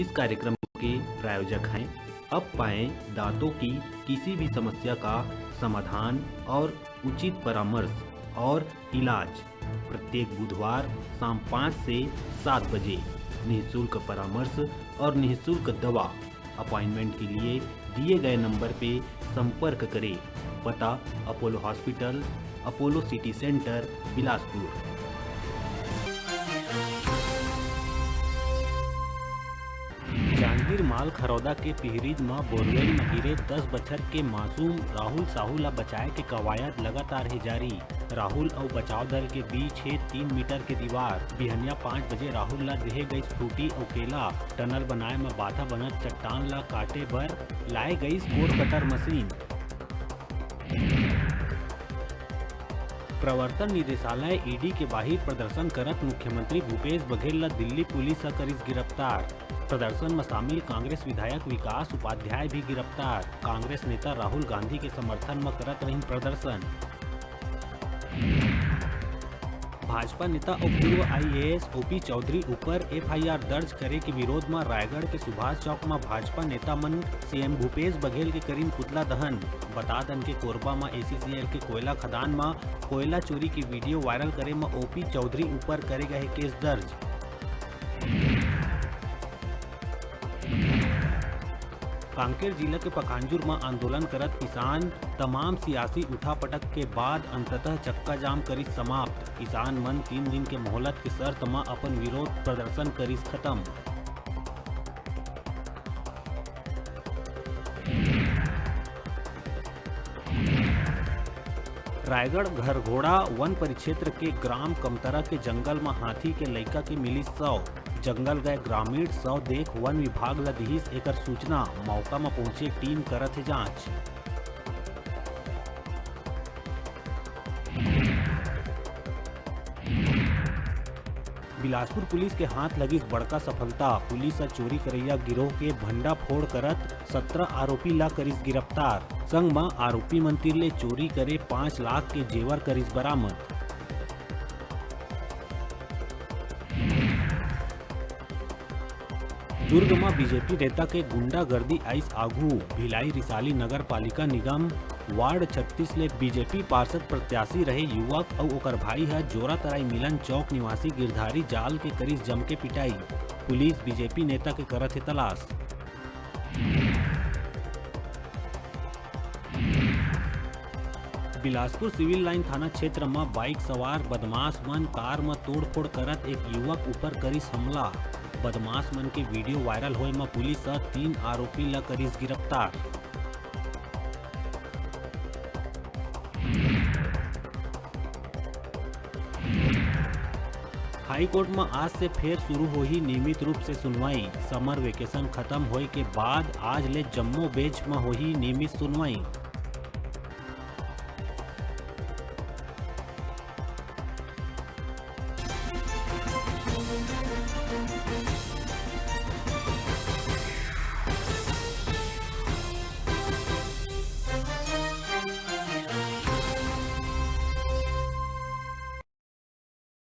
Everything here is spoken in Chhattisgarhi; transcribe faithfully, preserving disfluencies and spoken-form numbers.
इस कार्यक्रम के प्रायोजक हैं अब पाएं दांतों की किसी भी समस्या का समाधान और उचित परामर्श और इलाज। प्रत्येक बुधवार शाम पाँच से सात बजे निःशुल्क परामर्श और निःशुल्क दवा। अपॉइंटमेंट के लिए दिए गए नंबर पे संपर्क करें। पता: Apollo hospital, Apollo city centre, Bilaspur. Janjgir माल खरौदा के पिहरीद म बोरवेल म गिरे दस बछर के मासूम राहुल साहू ला बचाए के कवायद लगातार हे जारी। राहुल अउ बचाव दल के बीच हे तीन मीटर के दीवार। बिहनिया पाँच बजे राहुल ला देहे गइस फ्रूटी अउ केला। टनल बनाए म बाधा बनत चट्टान ला काटे बर लाए गइस कोर कटर मशीन। प्रवर्तन निदेशालय, ईडी, के बाहिर प्रदर्शन करत मुख्यमंत्री भूपेश बघेल ल दिल्ली पुलिस ह करिस गिरफ्तार। प्रदर्शन म शामिल कांग्रेस विधायक विकास उपाध्याय भी गिरफ्तार। कांग्रेस नेता राहुल गांधी के समर्थन म करत रहिन प्रदर्शन। भाजपा नेता अउ पूर्व आईएएस ओपी चौधरी ऊपर एफआईआर दर्ज करे के विरोध म रायगढ़ के सुभाष चौक म भाजपा नेता मन सीएम भूपेश बघेल के करिन पुतला दहन। बता दन के कोरबा म एसीसीएल के कोयला खदान म कोयला चोरी के वीडियो वायरल करे म ओपी चौधरी ऊपर करे गए केस दर्ज। कांकेर जिला के पखांजूर म आंदोलन करत किसान तमाम सियासी उठापटक के बाद अंततः चक्का जाम करिस समाप्त। किसान मन तीन दिन के मोहलत के शर्त म अपन विरोध प्रदर्शन करिस खत्म। रायगढ़ घरघोड़ा वन परिक्षेत्र के ग्राम कमतरा के जंगल म हाथी के लइका के मिलिस शव। जंगल गए ग्रामीण शव देख वन विभाग ल दिहिस एकर सूचना। मौका म पहुंचे टीम करत हे जांच। बिलासपुर पुलिस के हाथ लगिस बड़का सफलता। पुलिस ह चोरी करइया गिरोह के भंडाफोड़ करत सत्रह आरोपी ला करिस गिरफ्तार। संग म आरोपी मन तीर ले चोरी करे पाँच लाख के जेवर करिस बरामद। दुर्ग म बीजेपी नेता के गुंडागर्दी आइस आघू। भिलाई रिसाली नगर पालिका निगम वार्ड छत्तीस ले बीजेपी पार्षद प्रत्याशी रहे युवक अउ ओकर भाई ह जोरातराई मिलन चौक निवासी गिरधारी जाल के करिस जमके पिटाई। पुलिस बीजेपी नेता के करत हे तलाश। बिलासपुर सिविल लाइन थाना क्षेत्र म बाइक सवार बदमाश मन कार म तोड़फोड़ करत एक युवक ऊपर करिस हमला। बदमाश मन के वीडियो वायरल होए म पुलिस ह तीन आरोपी ल करिस गिरफ्तार। हाई कोर्ट म आज से फेर शुरू होही नियमित रूप से सुनवाई। समर वेकेशन खत्म होए के बाद आज ले जम्मो बेंच म होही नियमित सुनवाई।